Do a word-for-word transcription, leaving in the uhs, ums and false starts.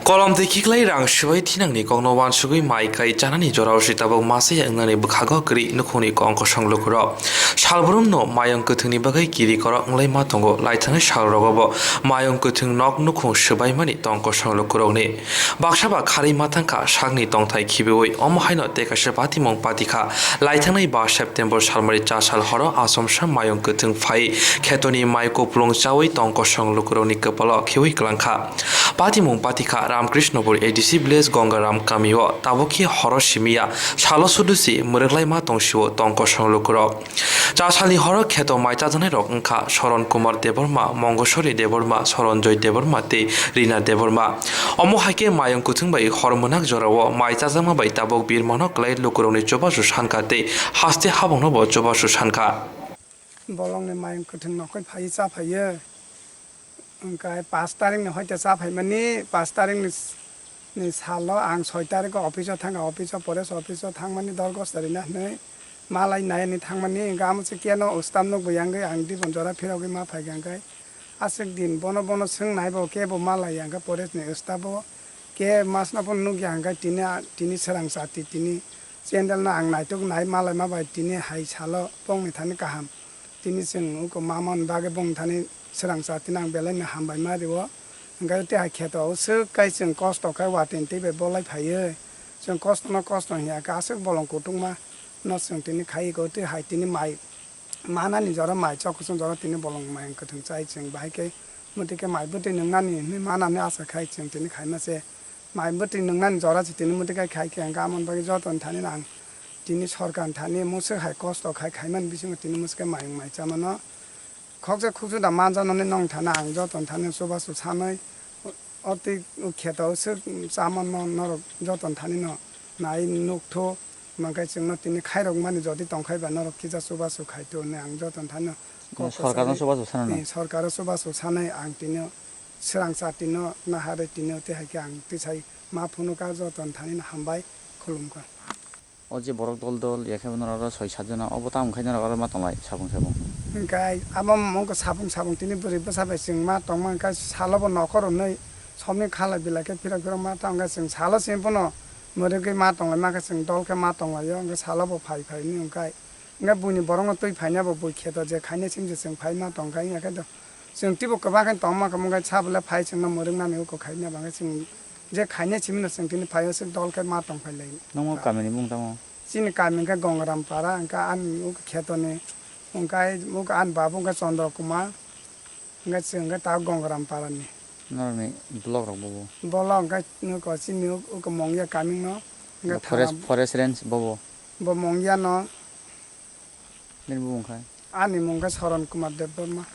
Kolom twi khiklai rang swbai thinangni kokno uansugwi mai kai chanani jorao si tabuk masa ya wngnani bwkhago kwrwi nukhungni kong kosong lukurok. Salbrumno mayung kwthwngni bagwi kiri korok wnglaima tongo, laithangni salrogobo mayung kwthwng nok nukhung swbaimani tong kosong lukurokni. Baksa ba kharwi ma thangkha sakni tongthai khibiui, omo haino tei kaisa patimung patikha. Laithangnai ba September salmari cha sal horo achomsa mayung kwthwng phai khetoni mai kuplung chaui tong kosong lukurokni kwpalo khiui kwlangkha. Patimung patikha Ramkrishnopur A D C village Gongaram kamio, tabukhe horo simiya salo sudusi mwrwklaima tongsio tong kosong lukurok. Cha salni horo kheto mai chajaknairok wngkha Soron Kumar Debbarma, Mongosori Debbarma, Soron Joy Debbarma tei Rina Debbarma. Omo hai khe mayung kwthwng bai hor mwnak jorao mai chajakma bai tabuk birmano kwlai lukurokni chubachu sankha tei haste habongnobo chubachu sankha. Bolongni mayung kwthwng nokoi phaiwi cha phaiyo. Hwnkhe pash tarikni hoite cha phaimani, pash tarikni s-, ni salo ang soi tariko office-o thangkha, office-o forest office-o thangmani dorgos tarina hwnwi malai naiani thangmani, hwnkhe amo se keno ustam nukbo yangwi ang dibon jora phirogwi ma phaikha, hwnkhe aswk din bono bono swng naibo kebo malai ya, hwnkhe forest-ni ustabo ke masno phano nukya, hwnkhe tini a-, tini swrang chati tini candle-no ang naituk nai malaima bai tini hai salo bongni thani kaham. Tini chwng uko mamani bagwi bongni thani swrang cha tini ang belai no hambai ma rio. Hwnkhe tei hai kheto o swk kai chwng kosto khai watwi twi bai bolai phaiwi. Chwng kosto no kosto hiya khe aswk bolong kutung ma no chwng tini khai ko tei hai tini mai manani jora mai chok kuchung jora tini bolong mai kwthwng chai chwng bahai khe mwtwi khe mai bwtwi nwngnani hinwi manani acha khai chwng tini khaima se. Mai bwtwi nwngnani jora se tini mwtwi khai khai khe hwnkhe amoni bagwi joto ni thani no ang tini sorkar ni thani mwswk hai kosto khai khaimani bisingo tini mwswk khe mayung mai chamano. Khoksa khuksu da manjanani nong thani ang joto ni thani chubachu sanwi o twi o kheto swk chamano norok joto ni thani no nai nukthuk mankhe chwngno tini khairok mani jodi tongkhai ba norok kisa chubachu khai tu hinwi ang joto ni thani no kok Sorkar no kwchangwi, chubachu sanano. eh, sorkar o chubachu sanwi ang tini swrang cha tini no naharwi tini o twi hai khe ang twi sai ma phunukha joto ni thani no hambai khulumkha. O je borok dol dol, ya khe norok oro soi sat jona, obo tamo khe norok oro ma tonglai sabung sabung. Hwnkhe abo wngkha sabung sabung tini bwrwi bwsa bai chwng ma tongma, hwnkhe salo bo nokhor hwnwi somni khalai bilai khe phirok phirok ma tong, hwnkhe chwng salo simi bono mwrwgwi ma tonglai ma khe chwng dol khe ma tonglaio, hwnkhe salo bo phai phai hwnwi hwnkhe, hwnkhe buini borokno twi phaina bo bui kheto je khaina simi se chwng phai ma tong kha, wngya khe do. Chwng teibo kwbangkhe tongma khe mungkhe sa bwle phai chwngno mwrwknani uko khaina bangkhe chwng je khaina simino chwng tini phaio swk dol khe ma tong phai lai. Nokmo kamini mung tamo? Chini kami hwnkhe Gongrampara, hwnkhe ani uko khetoni, hwnkhe uko ani babu hwnkhe Chandra Kumar, hwnkhe chwng hwnkhe ta Gongrampara ni. Norokni block rok bobo? Block hwnkhe nuko chini uko Mongya kamino, hwnkhe Forest, Tharam. Forest range bobo? Bo Mongya no. Nini bumung khai? Ani mung khe Soron Kumar Debbarma.